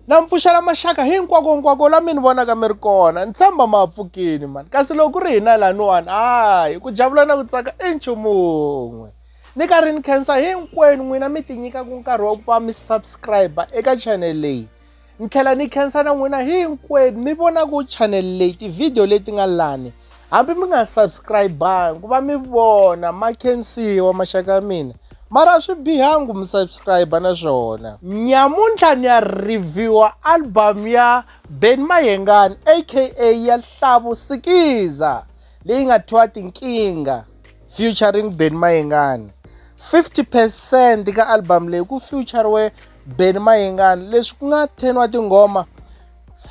Na mi pfuxela maxaka hinkwako hinkwako la mi ni vonaka mi ri kona. Ni tshemba ma ha pfukile mani. Kasi loko ku ri hina laniwani hayi ku javula na ku tsaka i nchumu wun'we. Ni karhi ni khensa hinkwenu n'wina mi tinyikaka nkarhi wa ku va mi subscribe eka channel leyi. Ni tlhela ni khensa na n'wina hinkwenu mi vonaka channel leyi ti-video leti nga lani hambi mi nga subscribe-angi ku va mi vona ma khensiwa maxaka ya mina mara a swi bihangi mi subscribe na swona. Nyamuntlha ni ya review album ya Benny Mayengani aka ya Hlavu Sikiza leyi nga thyiwa Tinkingha featuring Benny Mayengani. 50% ka album leyi ku feature-riwe Benny Mayengani leswi ku nga 10 wa tinghoma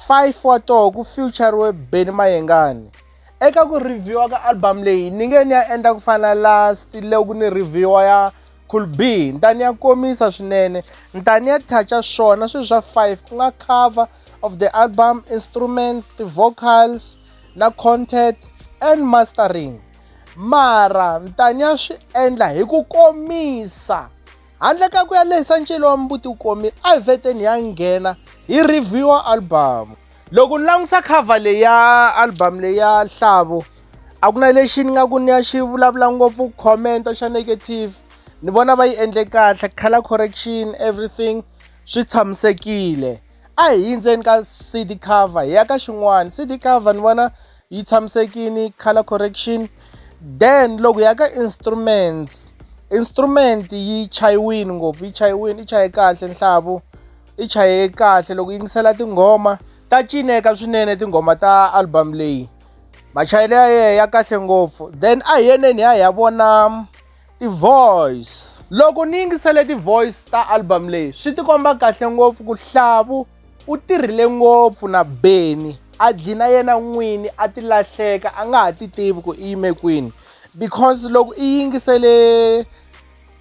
5 wa toho ku feature-riwe Benny Mayengani. Eka ku review ka album leyi ni nge ni ya endla ku fana last loko ni review ya Cool B ni ta ni ya komisa swinene ni ta ni ya touch-a swona swilo swa 5 ku nga cover of the album, instruments, ti-vocals na content and mastering mara ni ta ni ya swi endla hi ku komisa handle ka ku ya lehisa ncele wa mbuti wu komile a hi vheteni ya nghena hi review album. Loko ni langusa cover leyi ya album leyi ya Nhlavu a ku na lexi ni nga ku ni ya xi vulavula ngopfu comment xa negative ni vona va yi endle kahle color correction everything swi tshamisekile a hi hundzeni ka C_D cover hi ya ka xin'wana C_D cover ni vona yi tshamisekile color correction then loko hi ya ka instruments instrument yi chayiwile ngopfu yi chayiwile i chaye kahle Nhlavu. I chaye kahle loko yingisela tinghoma ta cineka swinene tinghoma ta album leyi machayele ya yena ya kahle ngopfu then a hi yeneni hi ya hi ya vona ti-voice loko ni yingisele ti-voice ta album leyi swi tikomba kahle ngopfu ku Hlavu u tirhile ngopfu na Benny a dlina yena n'wini a ti lahleka a nga ha ti tivi ku i yime kwini because loko i yingisele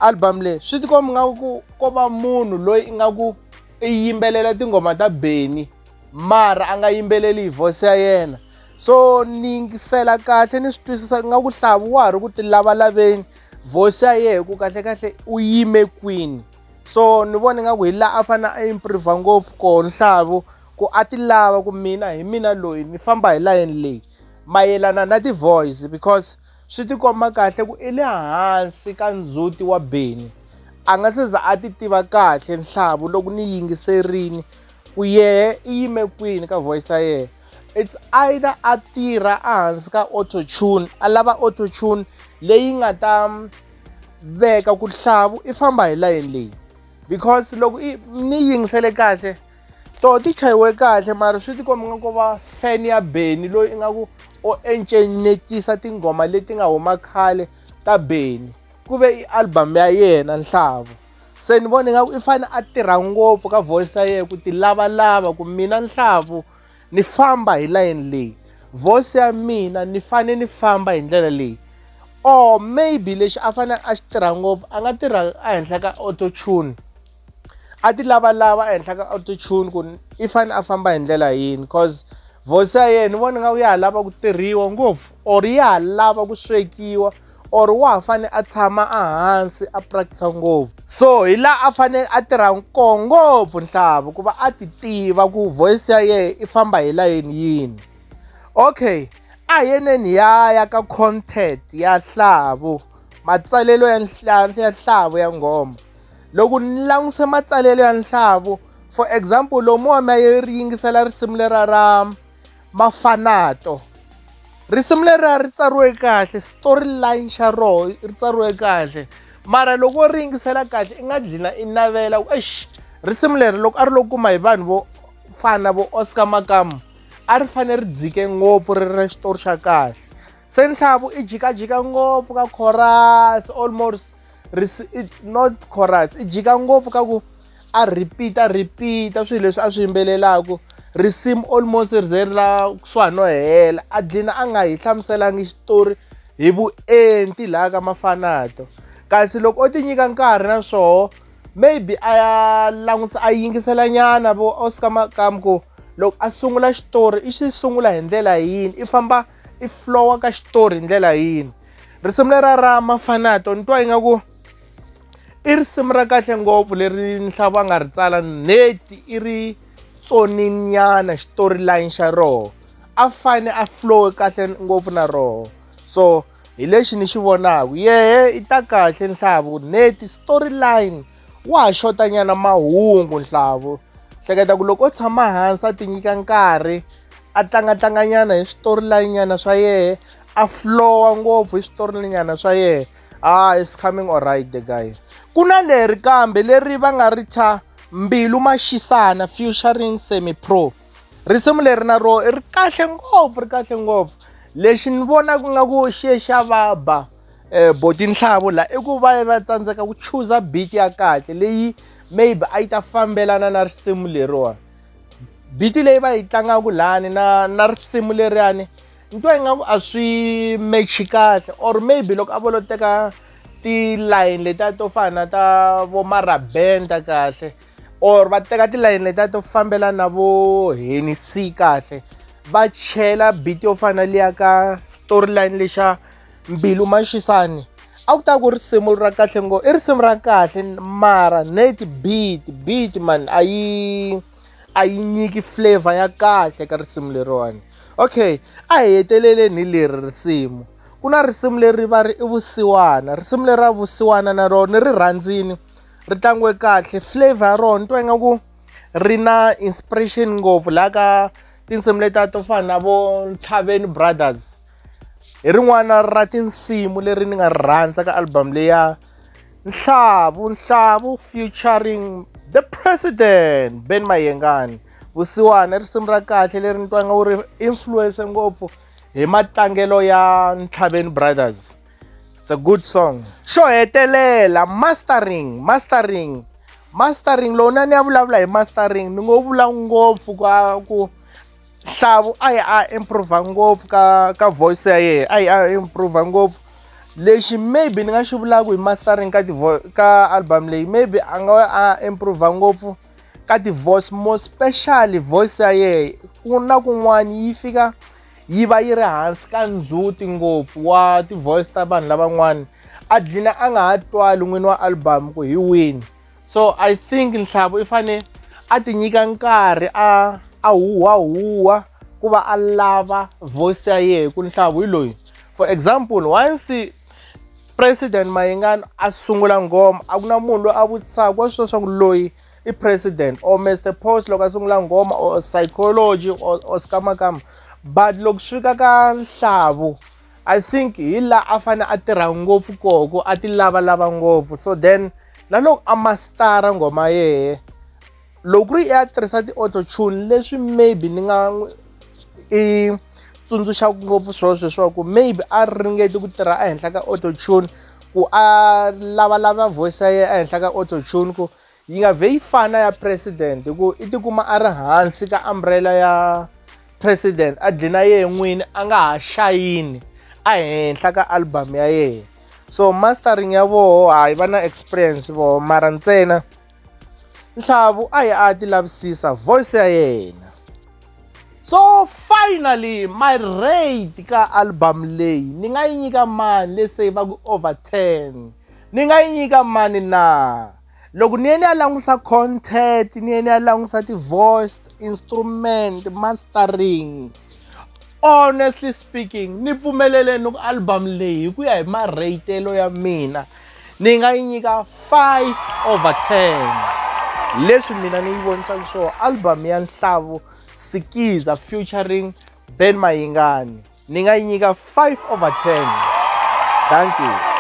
album leyi swi tikomba nga ku ko va munhu loyi ingaku i yimbelela tinghoma ta Benny mara a nga yimbeleli hi voice ya yena so ni yingisela kahle ni swi twisisa ingaku Hlavu wa ha ri ku ti lavalaveni voice ya yehe ku kahlekahle u yime kwini so ni vona ingaku hi laha a fanele a improve ngopfu kona Hlavu ku a ti lava ku mina hi mina loyi ni famba hi layeni leyi mayelana na ti-voice because Swi tikomba kahle ku i le hansi ka ndzhuti wa Benny. A nga se za a ti tiva kahle Nhlavu loko ni yingiserini ku yehe i yime kwini ka voice ya yena. It's either a tirha ehansi ka auto tune a lava auto tune leyi nga ta veka ku Hlavu i famba hi layeni leyi because loko i ni yingisele kahle toho ti chayiwe kahle mara swi tikomba nga ko va fan ya Benny loyi ingaku o encenyetisa tinghoma leti nga huma khale ta Benny ku ve i album ya yena Nhlavu se ni vona ingaku i fane a tirha ngopfu ka voice ya yena ku ti lavalava ku mina Nhlavu ni famba hi layeni leyi voice ya mina ni fane ni famba hi ndlela leyi or maybe lexi a fanele a xi tirha ngopfu a nga tirha ehenhla ka auto tune. A ti lavalava ehenhla ka auto tune ku i fane a famba hi ndlela yini cause voice ya yena ni vona nga ku ya ha lava ku tirhiwa ngopfu or ya ha lava ku swekiwa or wa ha fane a tshama ehansi a practice ngopfu so hi laha a fanele a tirha koho ngopfu Nhlavu ku va a ti tiva ku voice ya yena i famba hi layeni yini okay a hi yeneni hi ya ya ka content ya Nhlavu matsalelo ya ya Nhlavu ya nghoma. Loko ni langutise matsalelo ya Nhlavu for example lomuwa mi ya ri yingisela risimu leriya ra Mafanato risimu leriya ri tsariwe kahle story line xa roho ri tsariwe kahle mara loko wo ri yingisela kahle i nga dlina i navela ku exi risimu leri loko a ri lo kuma hi vanhu vo fana vo Oscar Makamu a ri fane ri dzike ngopfu ri ri na xitori xa kahle se Nhlavu i jikajika ngopfu ka chorus almost not chorus i jika ngopfu ka ku a repeat-a repeat-a swilo leswi a swi yimbelelaka risimu almost ri ze ri la kusuhani no hela a dlina a nga hi hlamuselangi xitori hi vuenti laha ka Mafanato kasi loko o ti nyika nkarhi na swoho maybe a ya langusa a yingisela nyana vo Oscar Makamu ku loko a sungula xitori i xi sungula hi ndlela yini i famba i flow-a ka xitori hi ndlela yini. Risimu leriya ra Mafanato ni twa ingaku i risimu ra kahle ngopfu leri Nhlavu a nga ri tsala neti i ri tsonini nyana storyline xa roho a fane a flow kahle ngopfu na roho. So hi lexi ni xi vonaku yehe i ta kahle Nhlavu neti storyline wa ha xotanyana mahungu. Nhlavu hleketa ku loko o tshama hansi a ti nyika nkarhi a tlangatlanganyana hi storyline nyana swa yehe, a flowa ngopfu hi storyline nyana swa yehe, ah, it's coming alright the guy. Ku na leri kambe leri va nga ri thya Mbilu Maxisana featuring Semi Pro. Risimu leri na ro i ri kahle ngopfu, ri kahle ngopfu. Lexi ni vonaka nga ku xi ye xa vaba boti Nhlavu la i ku va va tsandzeka ku chuza beat ya kahle leyi maybe a yi ta fambelana na risimu leriwani. Beat leyi va yi tlangaka lani na risimu leriyani ni twa ingaku a swi match kahle, or maybe loko a vo lo teka tilayini letiya to fana na ta vo Marabenda kahle, or va teka tilayini letiya to fambelana na vo Hennessy kahle, va chela beat yo fana na liya ka storyline lexa Mbilu Maxisani, a ku ta ku risimu ra kahle ngopfu. I risimu ra kahle mara neti beat man a yi nyiki flavor ya kahle ka risimu leriwani. Okay, a hi heteleleni hi leri risimu. Ku na risimu leri va ri i Vusiwana. Risimu leri ra Vusiwana na rona ni ri rhandzini, ri tlangiwe kahle. Flavor ya rona ni twa ingaku ri na inspiration ngopfu laha ka tinsimu letiya to fana na vo Ntlhaveni Brothers. Hi rin'wana ra tinsimu leri ni nga ri rhandza ka album leya Nhlavu Nhlavu featuring the President Ben Mayengani. Vusiwana i risimu ra kahle leri ni twa nga wu ri influence ngopfu hi matlangelo ya Ntlhaveni Brothers. It's a good song. Xo hetelela, mastering. Mastering, mastering lowu na ni ya vulavula hi mastering, ni ngo vula ngopfu ka ku Nhlavu a yi a improve ngopfu ka voice ya yena, a yi a improve ngopfu. Lexi maybe ni nga xi vulaka hi mastering ka album leyi, maybe a nga a improve ngopfu ka ti-voice, more specially voice ya yehe. Ku na kun'wani yi fika yi va yi ri hansi ka ndzhuti ngopfu wa ti-voice ta vanhu lavan'wani, a dlina a nga ha twali n'wini wa album ku hi wini. So I think Nhlavu i fane a ti nyika nkarhi a huwahuwa ku va a lava voice ya yehe ku Nhlavu hi loyi. For example, once President Mayengani a sungula nghoma, a ku na munhu loyi a vutisaka wa swi swa ku loyi i President, or Mr Post loko a sungula nghoma, or Psychology, or Sikamakama. But loko swi fika ka Nhlavu, I think hi laha a fane a tirha ngopfu koho ku a ti lavalava ngopfu. So then na loko a mastara nghoma yehe, loko ku ri i ya tirhisa ti-auto tune, leswi maybe ni nga n'wi i tsundzuxaka ngopfu swona sweswaku maybe a ringeti ku tirha ehenhla ka auto tune, ku a lavalava voice ya yena ehenhla ka auto tune ku yi nga vhe yi fana ya President, hi ku i tikuma a ri hansi ka umbrella ya President, a dlina yehe n'wini a nga ha xayini ehenhla ka album ya yena. So mastering ya voho, hayi, va na experience voho, mara ntsena Nhlavu a yi a ti lavisisa voice ya yena. So finally, my rate ka album leyi ni nga yi nyika mani? Let's say va ku over 10, ni nga yi nyika mani? Na loko ni ye ni ya langusa content, ni ye ni ya langusa ti-voice, instrument, mastering, honestly speaking, ni pfumeleleni ku album leyi hi ku ya hi maratelo ya mina ni nga yi nyika 5 over 10. Leswi mina ni yi vonisaka swona, album ya Nhlavu Sikiza featuring Ben Mayengani, ni nga yi nyika 5 over 10. Thank you.